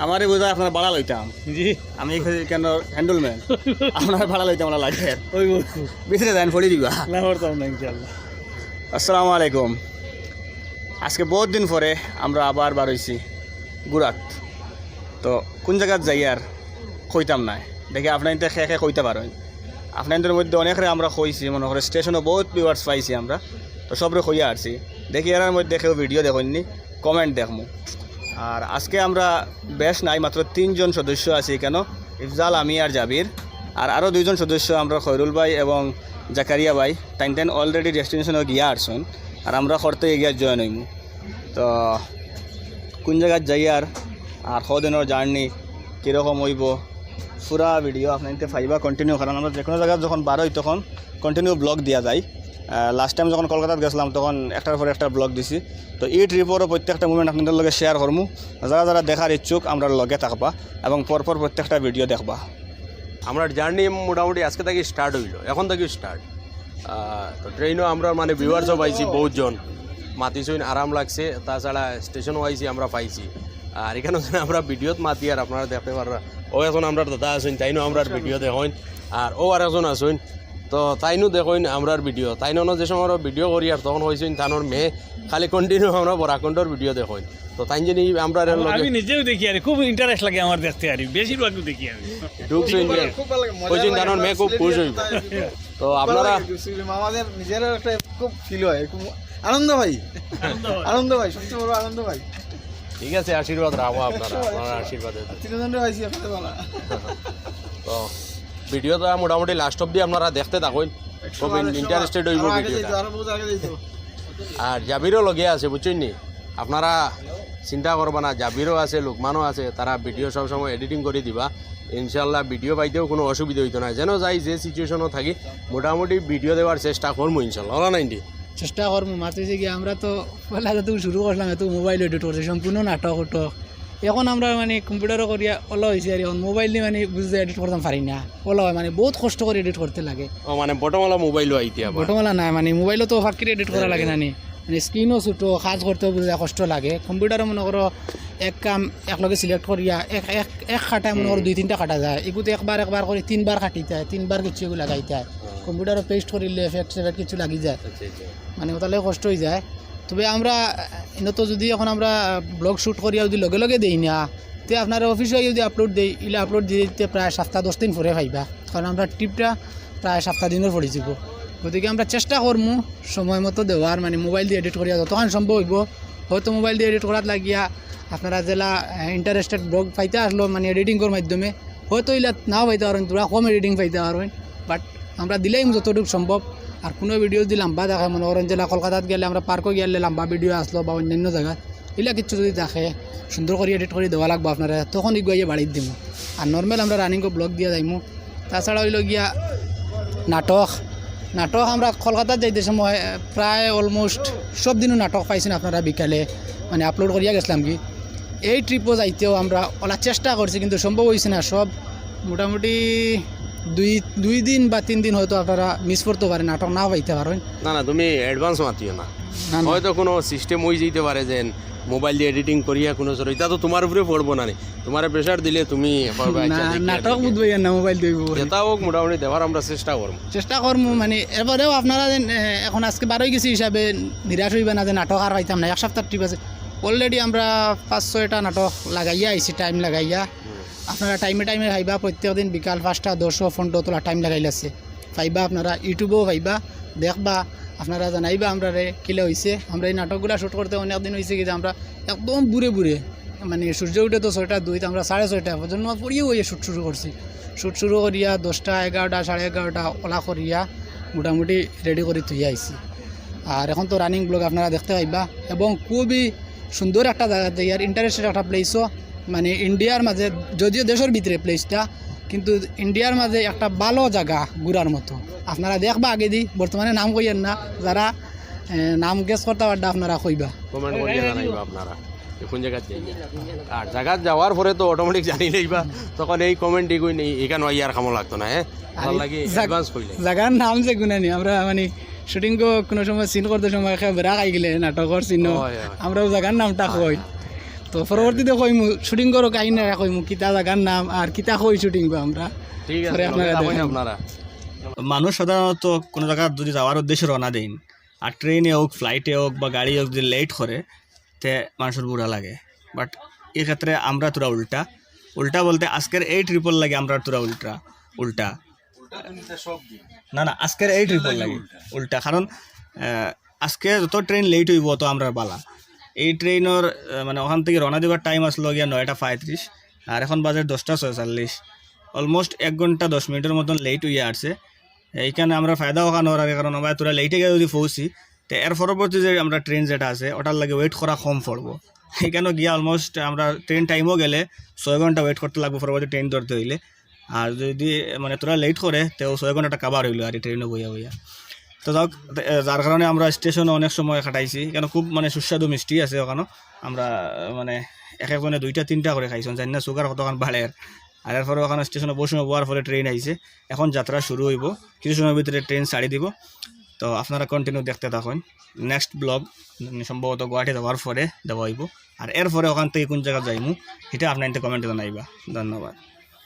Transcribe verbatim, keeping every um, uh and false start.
আমারে বুঝা আপনার ভাড়া লইতাম। জি। আমি এখানে কেন হ্যান্ডলম্যান? আপনার ভাড়া লইতাম না লাগে। ওই বউ। ভিতরে যাইন, পড়ি দিবা। না, করতাম না ইনশাল্লাহ। আসসালামু আলাইকুম। আজকে বহুত দিন পরে আমরা আবার বার হইছি ঘুরাত। তো কোন জায়গাত যাইয়ার কইতাম না, দেখি আপনাইন্তে খে খে কইতা পারইন। আপনাইন্তর মধ্যে অনেকরে আমরা কইছি, মনে করে স্টেশনও বহুত ভিউয়ার্স পাইছি আমরা, তো সবরে কইয়া আরছি। দেখি এরার মধ্যে কেউ ভিডিও দেখইননি, কমেন্ট দেখমু। আর আজকে আমরা বেশ নাই, মাত্র তিনজন সদস্য আছি এখানো, ইফজাল, আমি আর জাবির। আর আরও দুইজন সদস্য আমরা খয়রুল ভাই এবং জাকারিয়া ভাই, তাইন তাইন অলরেডি ডেস্টিনেশনও গিয়া আরছইন। আর আমরা করতে গিয়া জয়েন হইমু। তো কোন জায়গাত যাইয়ার, আর কদিনর জার্নি কীরকম হইব, পুরা ভিডিও আপনাইন্তে পাইবা কন্টিনিউ। কারণ আমরা যে কোনো জায়গাত যখন বার হই তখন কন্টিনিউ ব্লগ দিয়া যাই। লাস্ট টাইম যখন কলকাতাত গেছিলাম তখন একটার পর একটা ব্লগ দিছি। তো এই ট্রিপরও প্রত্যেকটা মুভমেন্ট আপনাদের লগে শেয়ার করমু। যারা যারা দেখার ইচ্ছুক আমরার লগে থাকবা এবং পরপর প্রত্যেকটা ভিডিও দেখবা। আমরার জার্নি মোটামুটি আজকে থাকি স্টার্ট হইল, এখন থাকি স্টার্ট। তো ট্রেনও আমরা মানে ভিউয়ার্সও পাইছি বহুতজন, মাতিছইন, আরাম লাগছে। তাছাড়া স্টেশনও আইছি, আমরা পাইছি। আর এখানে যেন আমরা ভিডিওত মাতি আর আপনারা দেখতে পাররা, ও এখন আমরার দাদা আছইন, তাইনও আমরার ভিডিও দেখইন। আর ও আর একজন আছইন, তো তাইনও দেখইন আমরার ভিডিও। তাইন অনো যে সময় আমরা ভিডিও করি আর তখন কইছইন তানর মেয়ে খালি কন্টিনিউ আমরা বরাকন্ডর ভিডিও দেখইন। তো তাইন জানি আমরার এর লগে আমি নিজেও দেখি আর খুব ইন্টারেস্ট লাগে আমার দেখতে আর বেশিরভাগই দেখি আমি। ঢুকছইন যে খুব ভালো লাগে, মজা কইছইন লাগে, তানর মেয়ে খুব খুশ হইব। তো আপনারা আমাদের নিজেরও একটা খুব ফিল হয়, খুব আনন্দ ভাই। আনন্দ ভাই। আনন্দ ভাই, সবচেয়ে বড় আনন্দ ভাই। ঠিক আছে, আশীর্বাদ রাখবো আপনারা, আপনারা আশীর্বাদে। তিনজনরে পাইছি আপনাদের ভালো। তো ভিডিওটা মোটামুটি লাস্ট অবধি আপনারা দেখতে থাকইন, খুব ইন্টারেস্টেড হইব ভিডিওটা। আর জাবিরও লগে আছে, বুঝছইন নি? আপনারা চিন্তা করবা না, জাবিরও আছে, লুকমানও আছে, তারা ভিডিও সব সময় এডিটিং করি দিবা। ইনশাল্লাহ ভিডিও পাইতেও কোনো অসুবিধা হইতো না। যেন যাই যে সিচুয়েশনও থাকি, মোটামুটি ভিডিও দেওয়ার চেষ্টা করমু ইনশাল্লাহ। ওলা নাইনটি চেষ্টা করমু। মাত্র যে কি আমরা তো পয়লা যত শুরু করলাম, এত মোবাইল এডিট করছি, সম্পূর্ণ নাটক উটক। এখন আমরা মানে কম্পিউটারও করিয়া ওলা হইছি, আর এখন মোবাইল দিয়ে মানে বুঝতে এডিট করতাম পারি না। ওলা হয় মানে বহুত কষ্ট করে এডিট করতে লাগে। ও মানে বটমওয়ালা মোবাইলও আইতে আবার। বটমওয়ালা নাই, মানে মোবাইলও তো ফাঁকিরে এডিট করা লাগে না নি। মানে স্ক্রিনও ছোটো, কাজ করতেও বুঝা কষ্ট লাগে। কম্পিউটারও মনে করো এক কাম একলগে সিলেক্ট করিয়া এক এক এক কাটায় মনে করো দুই তিনটা কাটা যায়, এগুতে একবার একবার করে তিনবার কাটিতে হয়, তিনবার কিছু এগুলো লাগাইতে হয়। কম্পিউটারও পেস্ট করিলে এফেক্ট সেফেক্ট কিছু লাগি যায়, মানে ওটালে কষ্ট হয়ে যায়। তবে আমরা ইনো তো যদি এখন আমরা ব্লগ শ্যুট করিয়া যদি লগে লগে দেই না, তে আপনারা অফিসে যদি আপলোড দেই, ইলে আপলোড দিয়ে দিতে প্রায় সপ্তাহ দশ দিন পরে পাইবা, কারণ আমরা ট্রিপটা প্রায় সপ্তাহ দিনের পড়ে যাব। গতিকে আমরা চেষ্টা করমু সময় মতো দেওয়ার, মানে মোবাইল দিয়ে এডিট করিয়া যতক্ষণ সম্ভব হইব। হয়তো মোবাইল দিয়ে এডিট করাত লাগিয়া আপনারা যেলা ইন্টারেস্টেড ব্লগ পাইতে আসলো মানে এডিটিংয়ের মাধ্যমে, হয়তো ইলা নাও পাইতে পারেন, তোরা কম এডিটিং পাইতে পারেন, বাট আমরা দিলাইমু যতটুকু সম্ভব। আর কোনো ভিডিও যদি লম্বা থাকে, মনে করেন যেলা কলকাতাত গেলে আমরা পার্কও গেলে লম্বা ভিডিও আসলো বা অন্যান্য জায়গা, ইলা কিছু যদি থাকে সুন্দর করে এডিট করে দেওয়া লাগবো আপনারা, তখন ইগুয়াইয়ে বাড়িয়ে দিমু। আর নর্মাল আমরা রানিং ব্লগ দিয়া যাইমু। তাছাড়া হইল গিয়া নাটক, নাটক আমরা কলকাতাত যাইতে সময় প্রায় অলমোস্ট সব দিনও নাটক পাইছেন আপনারা বিকালে, মানে আপলোড করিয়া গেছিলাম কি। এই ট্রিপও যাইতেও আমরা ওলা চেষ্টা করছি, কিন্তু সম্ভব হইছে না। সব মোটামুটি দুই দুই দিন বা তিন দিন হয়তো আপনারা মিস করতে পারেন, নাটক নাও পাইতে পারেন। না না, তুমি অ্যাডভান্স মাতিও না। না, না। হয়তো কোনো সিস্টেম হয়ে যেতে পারে যে মোবাইল দিয়ে এডিটিং করিয়া কোনো সরো, এটা তো তোমার উপরে পড়বো না নি। তোমারে প্রেশার দিলে তুমি পারবে, আচ্ছা, না, দেখি আর নাটক দেখি। বুঝবো ইয়ার না, মোবাইল দিয়ে বুঝবো। যেটা হোক, মোটামুটি দেওয়ার আমরা চেষ্টা করবো। চেষ্টা করবো, মানে, এরপরেও আপনারা যেন, এ, এখন আজকে বারোই গেছি হিসাবে নিরাশ হইবা না যে নাটক আর পাইতাম না, এক সপ্তাহ ট্রিপ আছে। অলরেডি আমরা পাঁচ ছয়টা নাটক লাগাইয়া আইছি, টাইম লাগাইয়া। আপনারা টাইমে টাইমে পাইবা, প্রত্যেক দিন বিকাল পাঁচটা দশও পনেরো তোলা টাইম লাগাইল আছে। পাইবা আপনারা, ইউটিউবেও পাইবা, দেখবা, আপনারা জানাইবা আমরারে কিলা হইছে। আমরা এই নাটকগুলা শ্যুট করতে অনেক দিন হইছে কি যে আমরা একদম ভোরে ভোরে, মানে সূর্য উঠে তো ছয়টা দুই, তো আমরা সাড়ে ছয়টা পর্যন্ত পড়িয়েও ওই শ্যুট শুরু করছি। শ্যুট শুরু করিয়া দশটা, এগারোটা, সাড়ে এগারোটা ওলা করিয়া মোটামুটি রেডি করে থুইয়া আইছি। আর এখন তো রানিং ব্লগ আপনারা দেখতে পাইবা, এবং খুবই সুন্দর একটা জায়গা, আর ইন্টারেস্টেড একটা প্লেসও, মানে ইন্ডিয়ার মাঝে, যদিও দেশের ভিতরে প্লেসটা, কিন্তু ইন্ডিয়ার মাঝে একটা ভালো জায়গা ঘুরার মতো। আপনারা দেখবা আগেদি, বর্তমানে নাম কইয়েন না, যারা, এ, নাম গেস করতে পারবা আপনারা কইবা। কমেন্ট করিয়া জানাইবা আপনারা যে কোন জায়গাত যাইবা। আর জায়গাত যাওয়ার পরে তো অটোমেটিক জানি লইবা, তখন এই কমেন্ট এগুই নেই, এখানে ইয়ার কামো লাগতো না, হ্যাঁ? আর ভালো লাগে, জাগ-, অ্যাডভান্স কইলে। জায়গার নাম যে গুণানি, আমরা মানে শুটিং কোনো সময় সিন করতে সময় একে বেড়া খাই গেলে নাটকর সিন, হয়, হয়। আমরাও জায়গার নামটা হয়, কই। হয়। তো পরবর্তীতে কইমু, শুটিং করো কাহিনী কইমু, কিতা জাগার নাম আর কিতা কই শুটিং বা আমরা। ঠিক পরে আছে, আপনারা লগে থাকইন দেখেন। আপনারা। মানুষ সাধারণত কোনো জায়গাত যদি যাওয়ার উদ্দেশ্যে রওনা দেইন, আর ট্রেনে হোক, ফ্লাইটে হোক বা গাড়ি হোক, যদি লেট করে, তে মানুষের বুরা লাগে। বাট এই ক্ষেত্রে আমরা থুড়া উল্টা, উল্টা বলতে আজকের এই ট্রিপর লাগি আমরা থুড়া উল্টা উল্টা না না আজকের এই ট্রিপর লাগি উল্টা। কারণ আহ, আজকে যত ট্রেন লেট হইব, তত আমরা বালা। এই ট্রেনর আহ, মানে ওখান থেকে রওনা দিবার টাইম আসলো গিয়া নয়টা পঁয়ত্রিশ, আর এখন বাজে দশটা ছয়চল্লিশ। অলমোস্ট এক ঘন্টা দশ মিনিটের মতন লেট হইয়া আসছে। এইখানে আমরা ফায়দা ওখানে ওরার কারণ আমরা তোরা লেটে গিয়ে যদি পৌঁছি, তো এর পরবর্তী যে আমরা ট্রেন যেটা আছে, ওটার লাগে ওয়েট করা কম পড়বো। এখানে গিয়া অলমোস্ট আমরা ট্রেন টাইমও গেলে ছয় ঘন্টা ওয়েট করতে লাগবো পরবর্তী ট্রেন ধরতে হইলে। আর যদি মানে তোরা লেট করে, তেও ছয় ঘন্টাটা কাভার হইলো আর ট্রেনও বইয়া বইয়া। তো যাক, এ, যার কারণে আমরা স্টেশনে অনেক সময় কাটাইছি, কেন খুব মানে সুস্বাদু মিষ্টি আছে ওখানে। আমরা আহ, মানে এক একজনে দুইটা তিনটা করে খাইছন, জানি না সুগার কতক্ষণ বাড়ে। আর এরপরে ওখানে স্টেশনে বহু সময় বওয়ার ফলে ট্রেন আইছে। এখন যাত্রা শুরু হইব, কিছু সময়ের ভিতরে ট্রেন ছাড়ি দিব। তো আপনারা কন্টিনিউ দেখতে থাকুন। নেক্সট ব্লগ সম্ভবত গুয়াহাটি যাওয়ার পরে দেওয়া হইব। আর এরপরে ওখান থেকে কোন জায়গা যাইমু, সেটা আপনারা কমেন্টে জানাইবা। ধন্যবাদ।